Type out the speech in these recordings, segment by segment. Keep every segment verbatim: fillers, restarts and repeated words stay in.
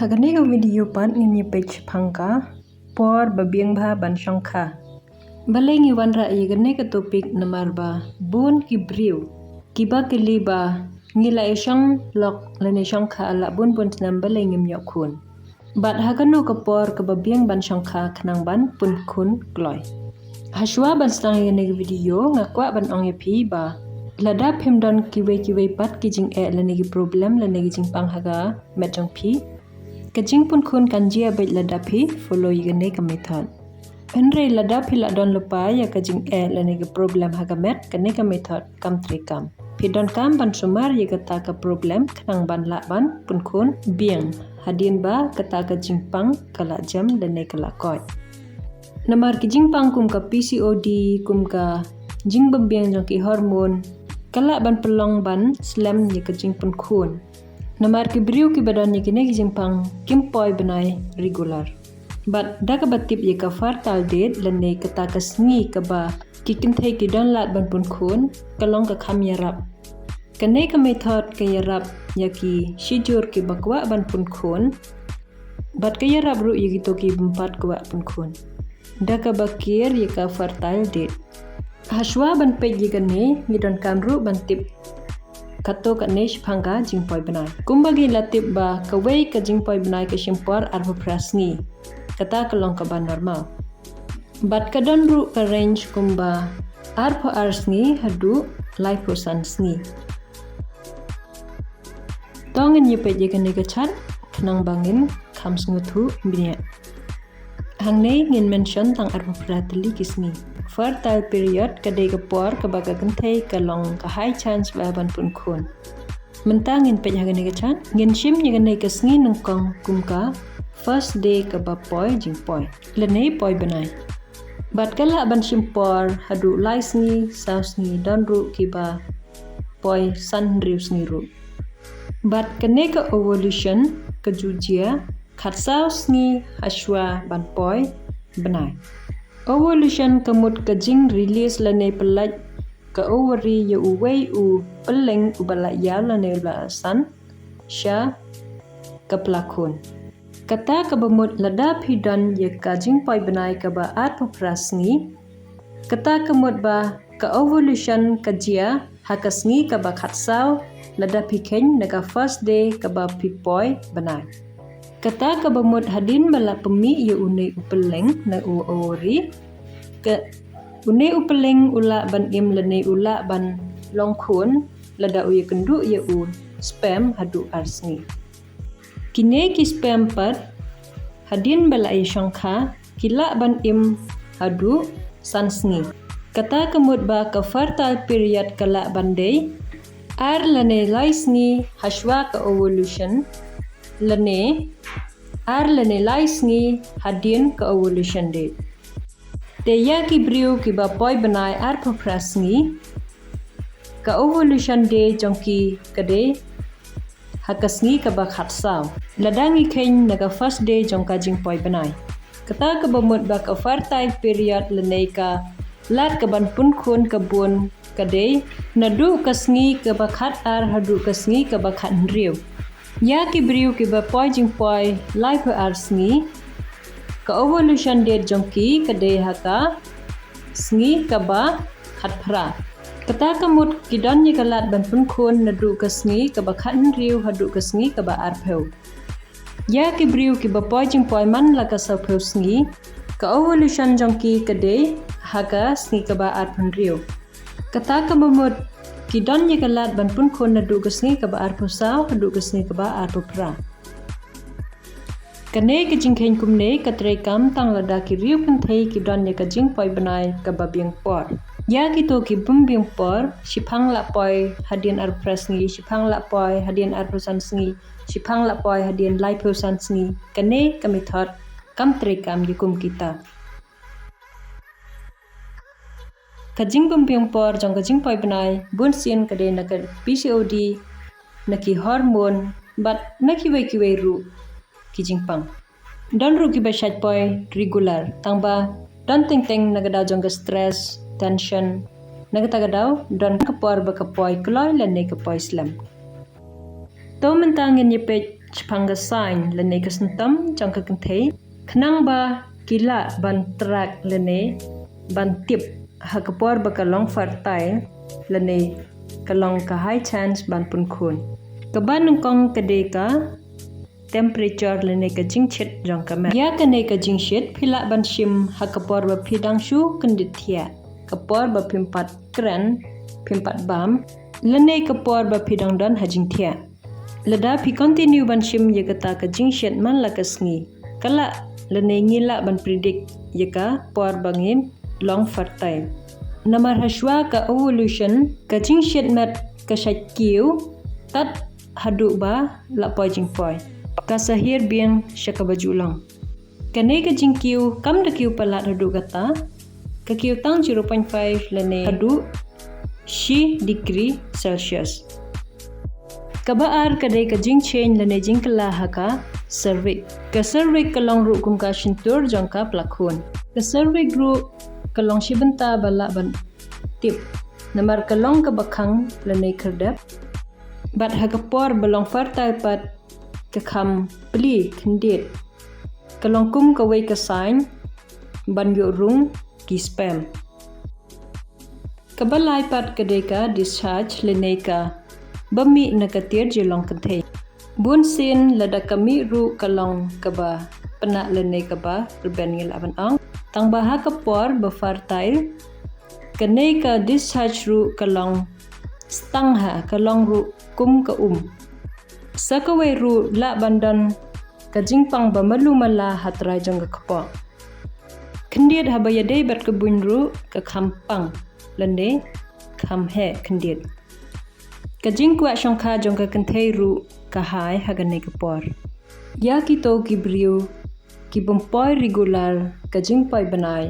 Ha kane ka video pat ngin ïa peit shaphang ka por ba biang bha ban shongkha. Balei ngi wanrah ïa kane ka topic? Namar ba bun ki briew kiba kylli ba ngi la ïa shong lok lane shongkha la bun bun snem, balei ngim ïoh khun? Bad ha kano ka por kaba biang ban shongkha khnang ban pun khun kloi? Hashwa ban sdang ïa kane ka video, nga kwah ban ong ïa phi ba lada phim don kiwei kiwei pat ki jingeh lane ki problem lane ki jingpang ha ka met jong phi, ka jingpun khun kan jia beit lada phi follow ïa kane ka method. Hynrei lada phi la don lypa ïa ka jingeh lane ka problem ha ka met, kane ka method kam trei kam. Phi donkam ban sumar ïa kata ka problem khnang ban lah ban pun khun biang hadien ba kata ka jingpang ka la jem lane ka la koit. Namar ki jingpang kum ka P C O D, kum ka jingbymbiang jong ki hormone, ka lah ban pynlong ban slem ïa ka jingpun khun. Namar ki briew kiba don ïa kine ki jingpang kim poi bnai regular. Bad da kaba tip ïa ka fertile date lane kata ka sngi kaba ki kynthei ki don lad ban pun khun, ka long ka kham ïarap. Kane ka method ka ïarap ïa ki shijur kiba kwah ban pun khun, bad ka ïarap ruh ïa kito ki bym pat kwah pun khun. Da kaba kiar ïa ka fertile date. Hashwa ban peit ïa kane, ngi donkam ruh ban tip kato kane shaphang ka jingpoi bnai. Kumba ngi la tip ba kawei ka jingpoi bnai ka shim por arphew phra sngi. Kata ka long kaba normal. Bad ka don ruh ka range kumba arphew ar sngi haduh laiphew san sngi. To ngin ïa peit ïa kane ka chart khnang ba ngin kham sngewthuh bniah. Hangne ngin mention tang arphew phra tylli ki sngi. Fertile period ka dei ka por kaba ka kynthei ka long ka high chance ba ban pun khun. Mynta ngin peit ha kane ka chart, ngin shim ïa kane ka sngi nyngkong kum ka first day kaba poi jingpoi lane poi bnai. Bad ka lah ban shim por haduh lai sngi, saw sngi, don ruh kiba poi san hynriew sngi ruh. Bad kane ka ovulation ka ju jia khatsaw sngi hashwa ban poi bnai. Ovulation ka mut ka jing release lane pyllait ka ovary ïa uwei u pylleng uba la ïaw lane uba la san sha ka pla khun. Kata kaba mut lada phi don ïa ka jingpoi bnai kaba arphew phra sngi, kata ka mut ba ka ovulation ka jia ha ka sngi kaba khatsaw lada phi kheiñ na ka first day kaba phi poi bnai. Kata kaba mut hadien ba la pynmih ïa une u pylleng na u ovary, ka une u pylleng u lah ban im lane u lah ban long khun lada u ïakynduh ïa u sperm haduh ar sngi. Kine ki sperm pat hadien ba la ïashongkha ki lah ban im haduh san sngi. Kata ka mut ba ka fertile period ka lah ban dei ar lane lai sngi hashwa ka ovulation lane ar lane lai sngi hadien ka ovulation date. Te ïa ki briew kiba poi bnai arphew phra sngi, ka ovulation day jong ki ka dei ha ka sngi kaba khatsaw. Lada ngi kheiñ na ka first day jong ka jingpoi bnai. Kata kaba mut ba ka fertile period lane ka lad ka ban pun khun ka bun ka dei naduh ka sngi kaba khat ar haduh ka sngi kaba khat hynriew. Ïa ki briew kiba poi jingpoi laiphew ar sngi, ka ovulation date jong ki ka dei ha ka sngi kaba khat phra. Kata ka mut ki don ïa ka lad ban pun khun naduh ka sngi kaba khat hynriew haduh ka sngi kaba arphew. Ïa ki briew kiba poi jingpoi man la ka sawphew sngi, ka ovulation jong ki ka dei ha ka sngi kaba arphew hynriew. Kata kaba mut ki don ïa ka lad ban pun khun naduh ka sngi kaba arphew saw haduh ka sngi kaba arphew phra. Kane ka jingkheiñ kumne ka trei kam tang lada ki riew kynthei ki don ïa ka jingpoi bnai kaba biang por. Ïa kito ki bym biang por, shiphang la poi hadien arphew phra sngi, shiphang la poi hadien arphew san sngi, shiphang la poi hadien laiphew san sngi. Kane ka method kam trei kam ïa kum kita. Ka jingbym biang por jong ka jingpoi bnai bunsien ka dei na ka P C O D, na ki hormone bad na kiwei kiwei ruh ki jingpang. Don ruh kiba shait poi regular tang ba don teng teng na ka daw jong ka stress, tension, na kata ka daw don ka por ba ka poi kloi lane ka poi slem. To mynta ngin ïa peit shaphang ka sign lane ka symptom jong ka kynthei, khnang ba ki lah ban track lane ban tip ha ka por ba ka long fertile lane ka long ka high chance ban pun khun. Kaba nyngkong ka dei ka temperature lane ka jingshit jong ka met. Ïa kane ka jingshit phi lah ban shim ha ka por ba phi dang shu kyndit thiah, ka por ba phim pat kren, phim pat bam, lane ka por ba phi dang don ha jingthiah. Lada phi continue ban shim ïa kata ka jingshit man la ka sngi, ka lah lane ngi lah ban predict ïa ka por ba ngin long fertile. Namar hashwa ka ovulation, ka jingshit met ka shait kiew tad haduh ba la poi jingpoi, ka sa hiar biang sha kaba ju long. Kane ka jingkiew kam da kiew palat haduh kata, ka kiew tang zero point five lane haduh shi degree Celsius. Kaba ar ka dei ka jingsheng lane jingkylla ha ka cervix. Ka cervix ka long ruh kum ka shyntur jong ka pla khun. Ka cervix ruh ka long shi bynta ba lah ban tip, namar ka long kaba khang lane khyrdep. Bad ha ka por ba long fertile pat ka kham plie khyndiat. Ka long kum kawei ka sign ban ïoh rung ki sperm. Kaba lai pat ka dei ka discharge lane kaba mih na ka tiar jyllong kynthei. Bun sien lada ka mih ruh ka long kaba pynah lane kaba rben ngi lah ban ong. Tang ba ha ka por ba fertile, kane ka discharge ruh ka long stang ha, ka long ruh kum ka um. Sa kawei ruh lah ban don ka jingpang ba malu mala ha trai jong ka kpoh. Khyndiat haba ïadei bad ka buiñ ruh ka kham pang lane kham heh khyndiat. Ka jingkwah shongkha jong ka kynthei ruh ka hai ha kane ka por. Ïa kito ki briew ki bym poi regular ka jingpoi bnai,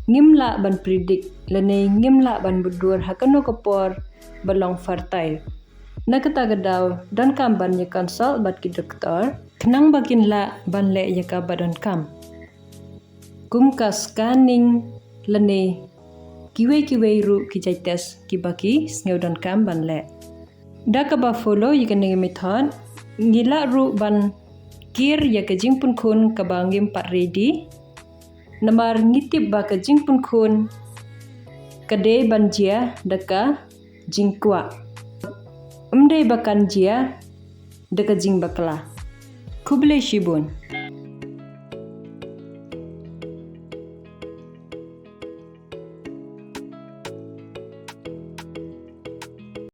ngim lah ban predict lane ngim lah ban mutdur ha kano ka por ba long fertile. Na kata ka daw donkam ban ïa consult bad ki doktor khnang ba kin lah ban leh ïa kaba donkam, kum ka scanning lane kiwei kiwei ruh ki jait test kiba ki sngew donkam ban leh. Da kaba follow ïa kane ka method, ngi lah ruh ban kir ïa ka jingpun khun kaba ngim pat ready. Namar ngi tip ba ka jingpun khun ka dei ban jia da ka jingkwah, ym dei ba kan jia da ka jingbakla. Khublei shibun.